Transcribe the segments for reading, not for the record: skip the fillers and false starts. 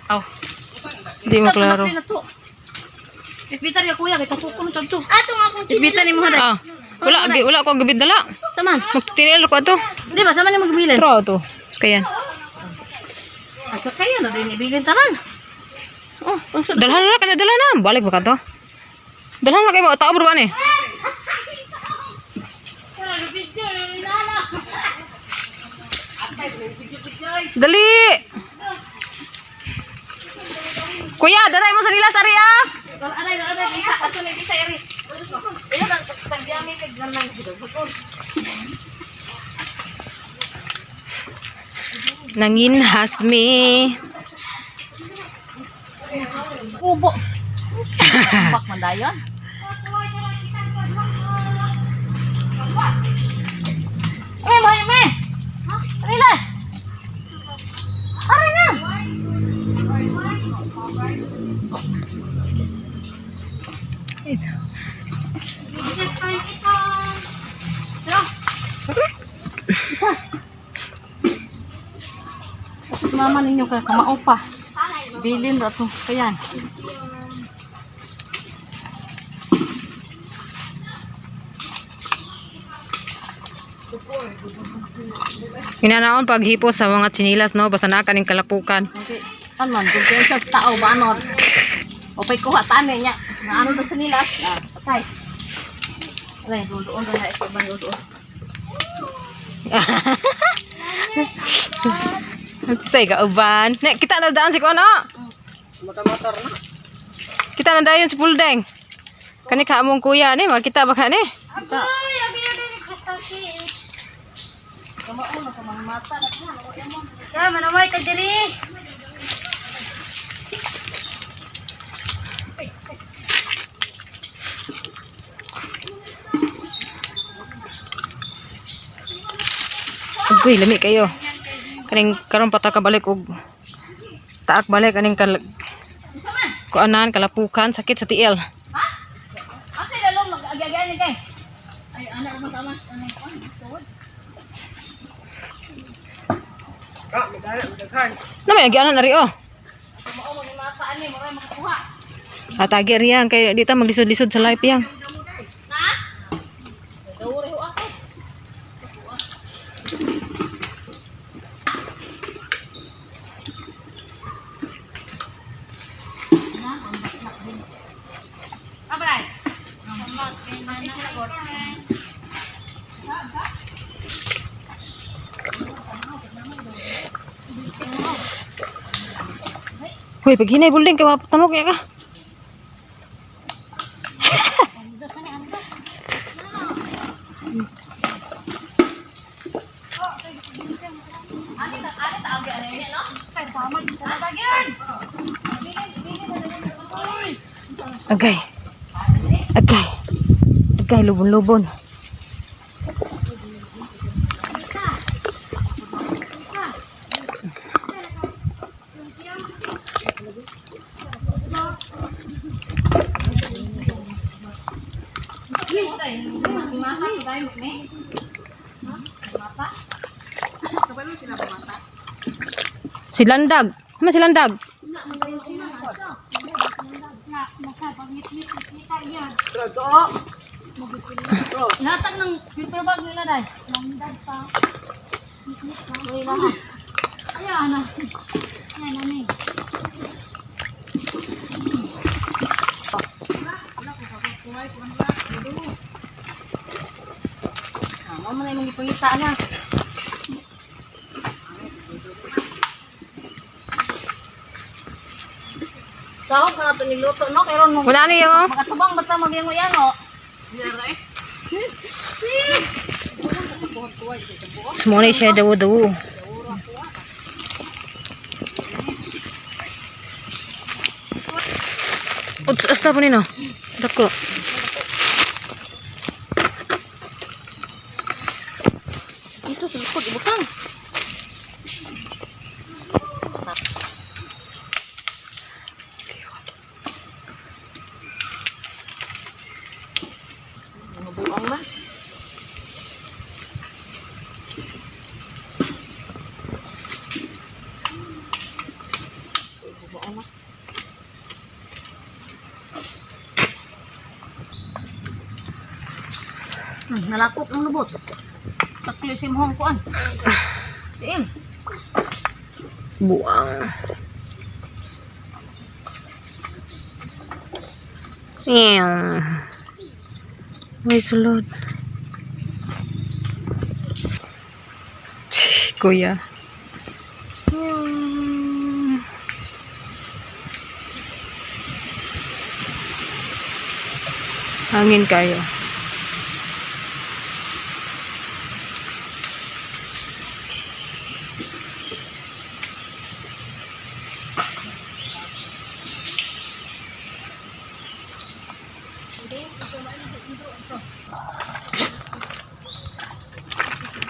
Aw. Di mo klaro. Isbitar ya kuya kay tapukon to to. Ato nga akong Isbitar ni mo haday. Ah. Wala gi wala ko gabid dala. Taman. Magtinil ko ato. Di ba sama ni magbilin? Tro to. Kayan. Asa kaya na din ibilin tanan. Oh, unsa Dalhan na kana dala na. Balik ba ka to? Dalhan na kay mo tao bro ni. Dali. Kuya, dalay mo sa nila sari ah. Aray, aray, bisa ato ni bisa eri. Iya lang tagyami kay ganan gid. Nanginhas me. Ubo. Bak man dayon. Ame, mahay me. Rilas. Aray na. Tapos mama ninyo kay kamao pa. Bilin ra to. Kayan. Hinanaon paghipo sa mga tsinilas no, basta na kaning kalapukan. Okay. Ano man, kung sa tao ba ano? O pa'y kuha tani niya. Na ano to sa nila? Ah, patay. Aray, dudoon na ito ba dudoon. Say ka uban. Ne, kita na daan si kuno. Motor-motor na. Kita na dayon si Puldeng. Kani ka among kuya ni, makita ba ka ni? Agoy, abi na ni kasakit. Kamao na kamang mata na kuha. Tara, manamay ka diri. Uy, lami kayo. Kaning karon pa ta kabalik og taak balik aning kal kuanan kalapukan sakit sa tiil. Ha? Asa lalong mag-agay-agay ni kay? Ay, anak ko matama. Ano ko? Tuod. Na may agianan ari oh. Kamao mo ni mata ani, mura makakuha. Atagi riyan kay di ta maglisod-lisod sa life yang. Na? Dawre ho ako. Abay. Hoy, paghinay bulding kay matanok niya ka. Agay. Agay. Agay lubon-lubon. Si Landag. Ano si Landag? Ihatag ng paper bag nila dai. Landag pa. Uy, laha. Ayan na. Ayan na ni. Ah, mao man imong gipangita na. Sahog sa nato niluto no kay ron mo. Wala niyo. Oh. Makatubang bata mo yan oh. Sumuni siya dawo-dawo. Ut, asta po nino. Dako. Dito sa likod ibutang. Mga buang na. Nalapok ang lubot. Taklo si Muhong kuan. Diin. Buang. Meow. May sulod. Kuya. Meow. Hangin kayo.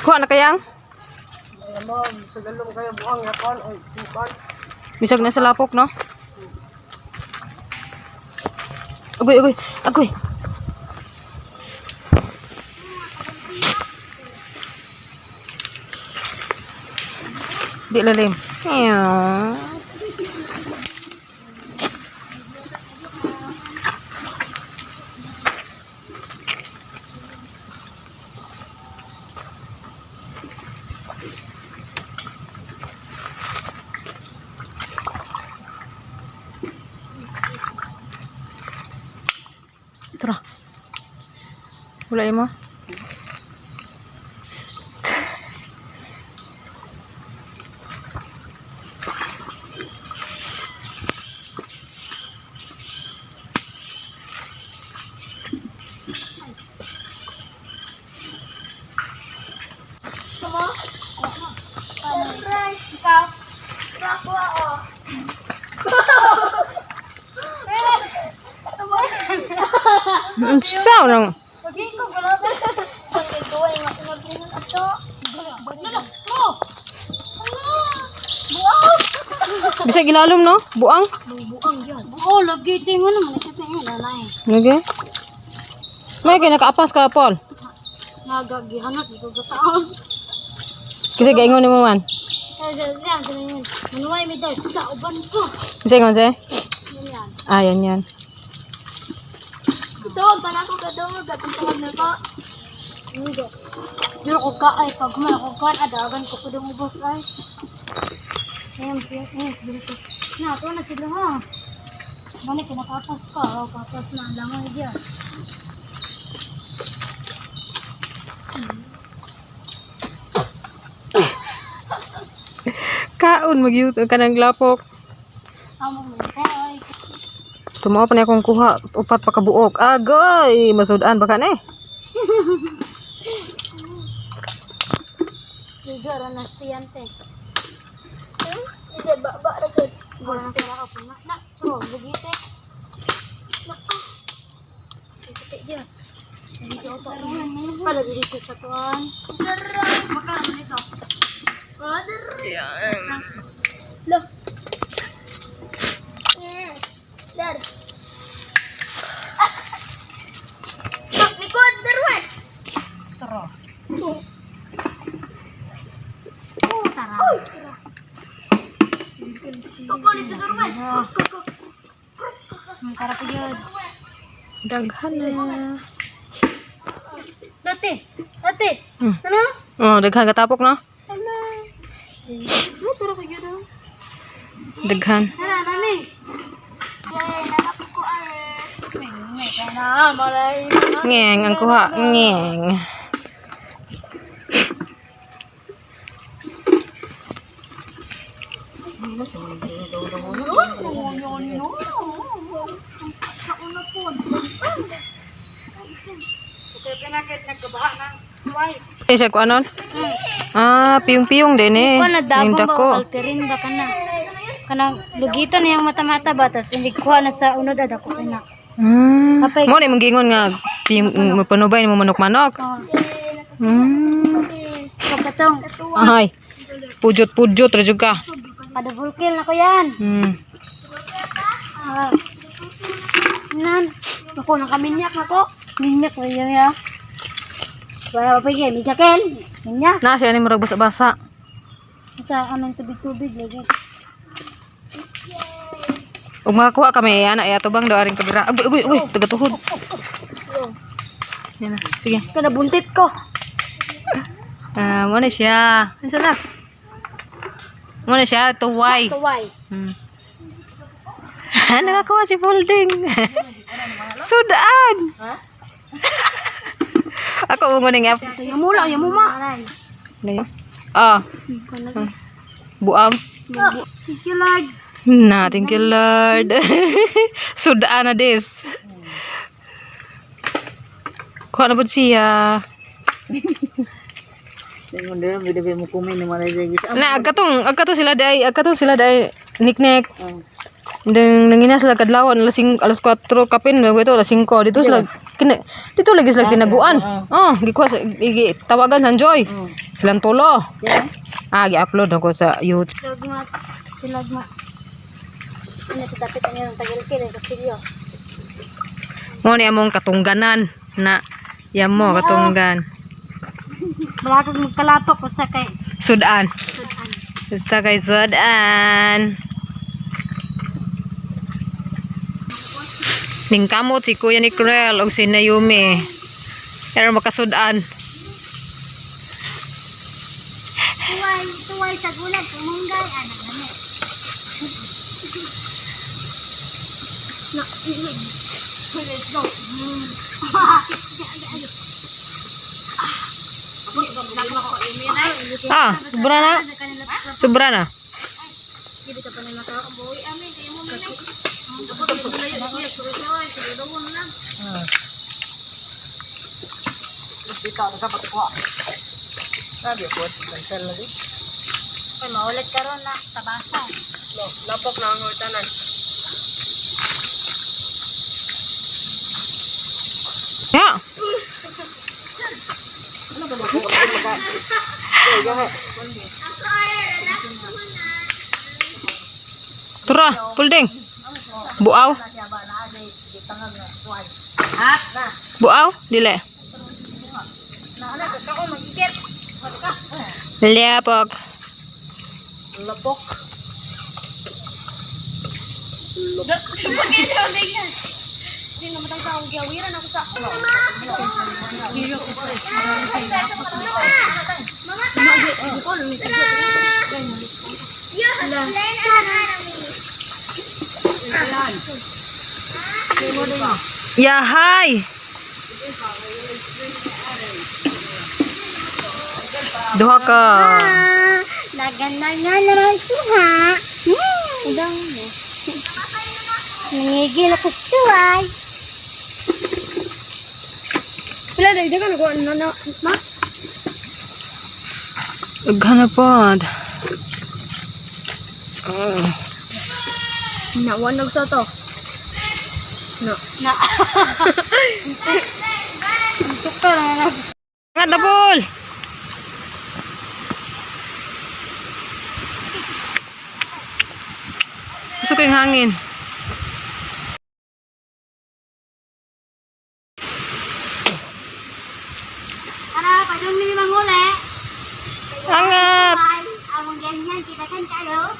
Kuha na kayang? Bisag na sa lapok, no? Agoy, agoy, agoy. Di lalim. Meow. Tara. Wala mo. Sumo? Aray. Ikaw? Ako ako. Ang sao nang. Maging ko wala ba? Pagkagawa yung matinag ato. Lala, mo! Ala! Buang! Bisag ilalom, no? Buang. Buang yan. Oh, lagi tingon naman siya tingon nanay. Lagi. May kay nakaapas ka, Paul. Nagagihangat ko gataon. Kasi gaingon nimo man. Kaya yan, ganyan. Manuay mi dal. Kauban ko. Kasi ingon siya. Yan. Ah, yan yan. Ito, pa ko kadungog at tawag na ko. Hindi. Duro ko ka ay pag man ako kan adagan ko pud ubos ay. Ayun siya, eh sige ko. Na to na sila ha. Muna kinakapas ko, oh, kapas na ang langoy diyan. Kaon magyuto ka ng lapok. Amo mo ay. Tumawa pa na akong kuha upat pa kabuok. Agoy, masudan baka na eh. Ligo ra na estudyante. Ide ba ba ra gud. Gusto na ako na. Na, oh, bugite. Na. Ah. Bugite diyan. Dito to. Pala dito sa tuan. Maka ano nito? Brother. Yan. Lo. Dar. Likod, darwan. Tara. Oh, tara. Koko dito darwan. Koko. Tara pa yun. Daghan na. Dati. Dati. Hmm. Ano? Oh, daghan katapok no? Ano? Oh, tara ka yun. Daghan. Tara, nani. Ngeng ang kuha. Ngeng. Eh, siya ko anon? Ah, piyong-piyong din eh. Ko na Yung dagong ba dako. o alperin ba kana? Kanang lugito na yung mata-mata ba tas hindi kuha na sa unod ada ko na. Hmm. Apay. Mo ni mong gingon nga piyong mapanubay ni mo manok-manok. Oh. Hmm. Kapatong Ay. Pujot-pujot ra jud ka. kada bulkil na ko yan. Ah. Nan, ako nang kaminyak na ko. Minyak na yan ya. Wala pa pigi, minyakin. Minyak. Na siya ni murag basa-basa. Sa anong tubig-tubig lagi. Ug makakuha kami ana ay atubang daw aring kabira. Agoy, agoy, agoy, tagatuhod. Yan na. Sige. Kana buntit ko. Ah, mo na siya. Ano na? Mo na siya, tuway. Tuway. Nakakuha si Folding. Sudan! Ako mo ning app. Yamula, yamuma. Aray. Ano yun? Ah, buang. Thank you, Lord. Na, thank you Lord. Sudan na this. Kuha na po siya. Na, agkatong sila day, niknik. Then nangina sila kadlawon alas 5, alas 4 kapin bago ito alas 5 dito sila kina, dito lagi sila tinaguan. Oh, gikuha sa igi, tawagan sa Joy. Silang tulo. Ah, gi-upload ako sa YouTube. Silagma. Silagma. Ano ito dapat ang iyong tagilkil, ang kapilyo. Mo ni among katungganan na yamo katunggan. Wala kang magkalapok basta kay Sudan. Basta kay Sudan. Ningkamot si Kuya ni Krell og si Nayumi. Pero makasudan. Tuway, tuway sa gulag, kumunggay, anak na. Na, let's go. Ah, sobra na. Sobra na. Uy, maulit karon na, tabasa. Lapok na ang tanan. Ya. Tura, pulding. Buaw. Buaw, dili. Lapok. Lapok. Yahay! Duha ka. Naganda nga naman siya. Hmm. Nangigil ako sa tuway. Wala, dahil ka nagawa na na, ma? Daghan na pod. Ah. Nawanog sa to. No. Na. Antok ka na. Angat na, Paul! Gusto ko yung hangin. Ara, padung ni mangule. Angat! Ay, among ganyan, kita kan kayo.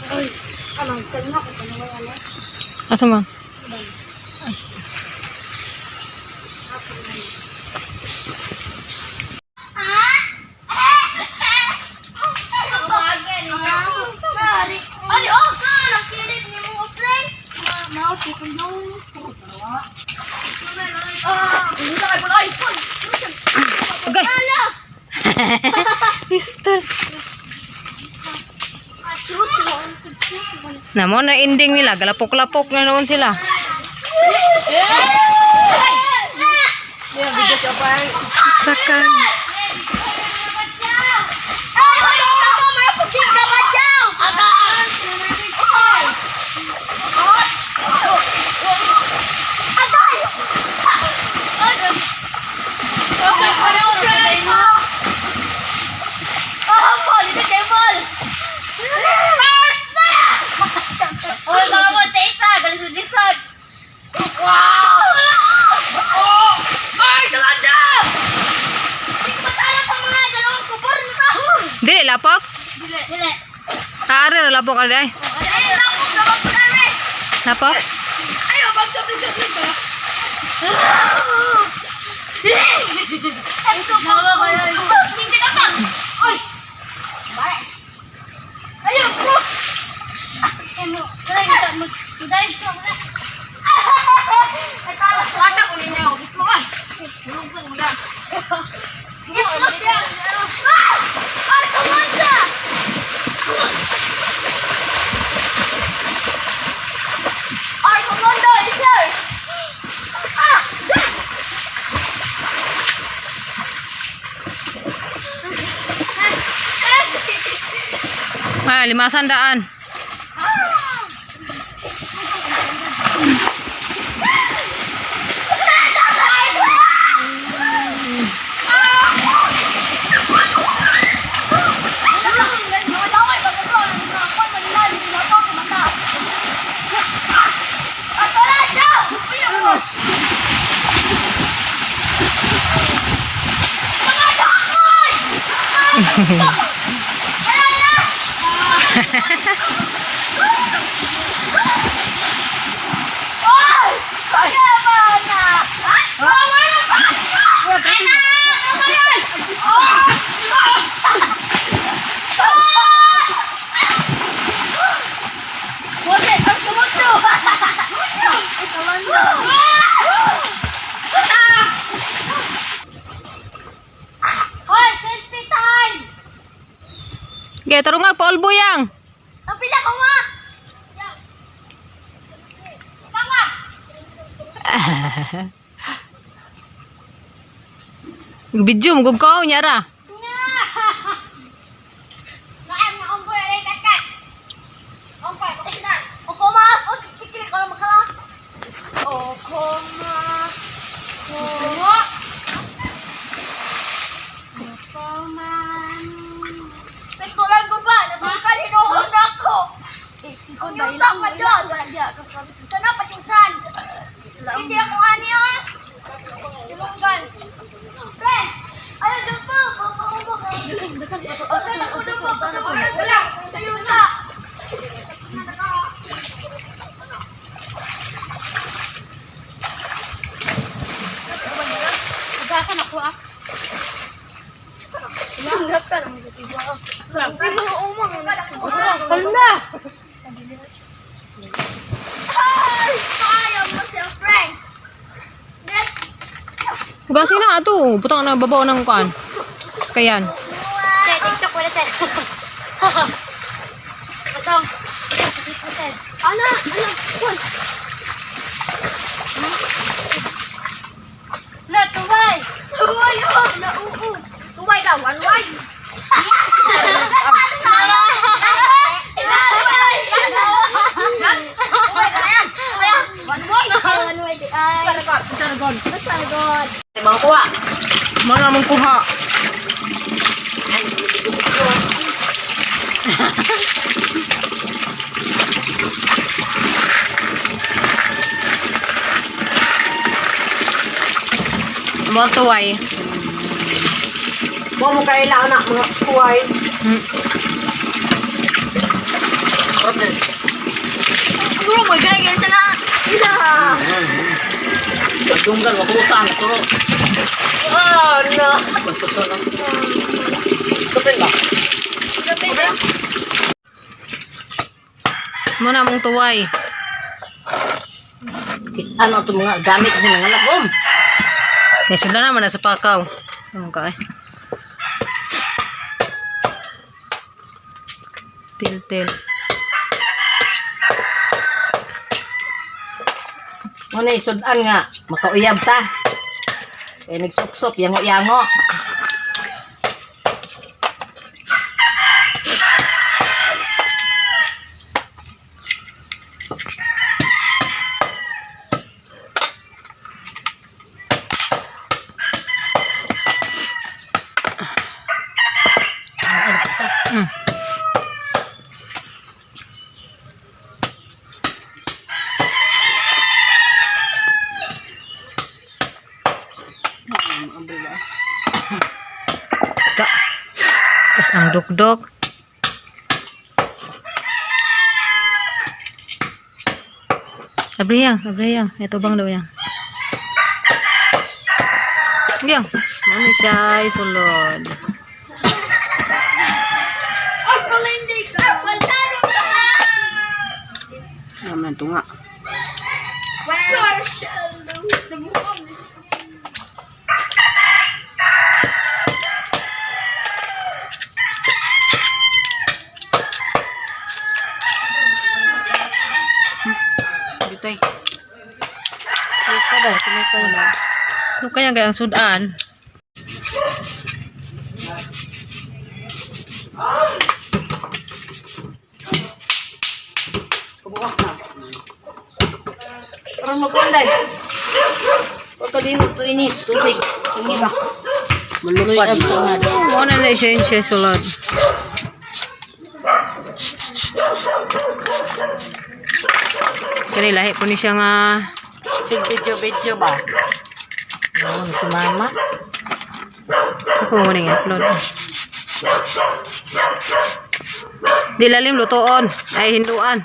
Ay, anong kalma ko pa ano? Asa man? Ano, oh, ka, nakilig ni mo, friend. Mao, ko yung. Okay. Mister. Na mo na ending nila, galapok-lapok na noon sila. Sakan. Oh, mga mo sa isa, galisod-lisod. Wow! Oh! Ay, talanda! Hindi ko matalo sa mga dalawang kubor na to. Dili lapok? Dili. Dili. Aari ra lapok ari ay. Ay, Napa? Ayaw, pag-sabli-sabli ba? Ay, ko po. Hindi ka ka. Oy! Bye. Ayaw ko. Ano, wala yung mag... Dahil sa wala. Asa ko ninyo, gitlugan. Tulog mo na. Itlog yan. Ah! Ay, kumanda! Ay, kumanda! Isa! Ah! Ah, 500. Hoy, selfie time! Gaya, tarong nga, paulbo yang. Ang pila ko nga! Tama! Video, mugog ko, nyara. Kaan na ongkoy aray katkat. Ongkoy, pakita. Okoma, o sikikiri ko lang makala. Okoma. Koma. Okoma. Pikulan ko ba? Nabukal hinuon na ako. Ang yuta pa dyan. Sana patingsan. Hindi ako ani ah. Lumunggan. Pre! Ayaw, dyan po! Papakumok. Wala! Sa yuta! Nagasan ako ah. Hala! Ay! Ayaw mo siya, friend! Hugasin na ato. Butang na babaw ng kuan. Kayan. Te, TikTok wala te. Katong. Ana, ana, kun. Na tuway. Tuway oh, na oo. Tuway daw, one way. One way. One way. Ay. Sargon. Sargon. Mga kuha. Mga namang kuha. Mga tuway. Wa mo kaila anak mga kuhay. Siguro mo gaya sa na. Dunggan wa kutan ko. Oh no. Basta sa lang. Kapin ba? Mo na mong tuway. Ano ito mga gamit ng mga lagom? Kaya sila naman nasa pakaw. Ano ka eh? Til til. Mo na isudan nga makauyab ta. Eh nagsuksok yango-yango. Ka. Tas ang dukdok. Abri yang, abri yang. Ito bang daw yang. Yang, ano siya isulod. Naman tunga. Bitay. Ano kaya kaya ang sudan? Kubuak na. Aron magkunday. Pagkalino to init, tubig. Ini ba? Malupad. Mo na na siya sulod. Kani lahi po ni siya nga Sig video-video ba? Noon, si mama. Ako mo ning upload. Di lalim lutoon ay hinduan.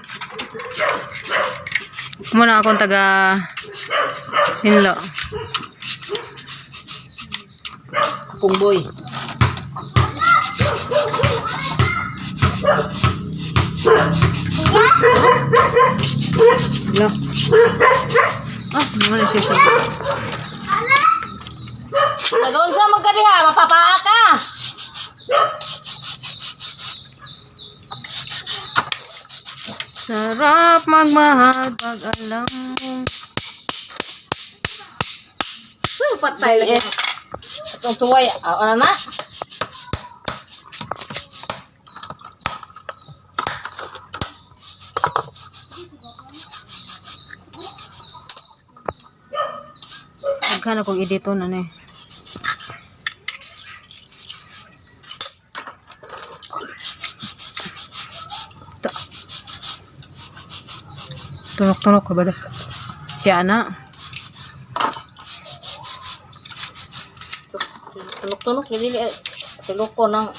Mo na akong taga hinlo. Pungboy. Lo. Ah, mo na siya sulod. Nag-unsa man ka diha, mapapaa ka. Sarap magmahal pag alam mo. Uy, patay lagi. Atong tuway, ah, ano na? Daghan akong editon ano eh. Ta. Tunok-tunok ka ba da? Siya na. Tunok-tunok, dili tulok ko nang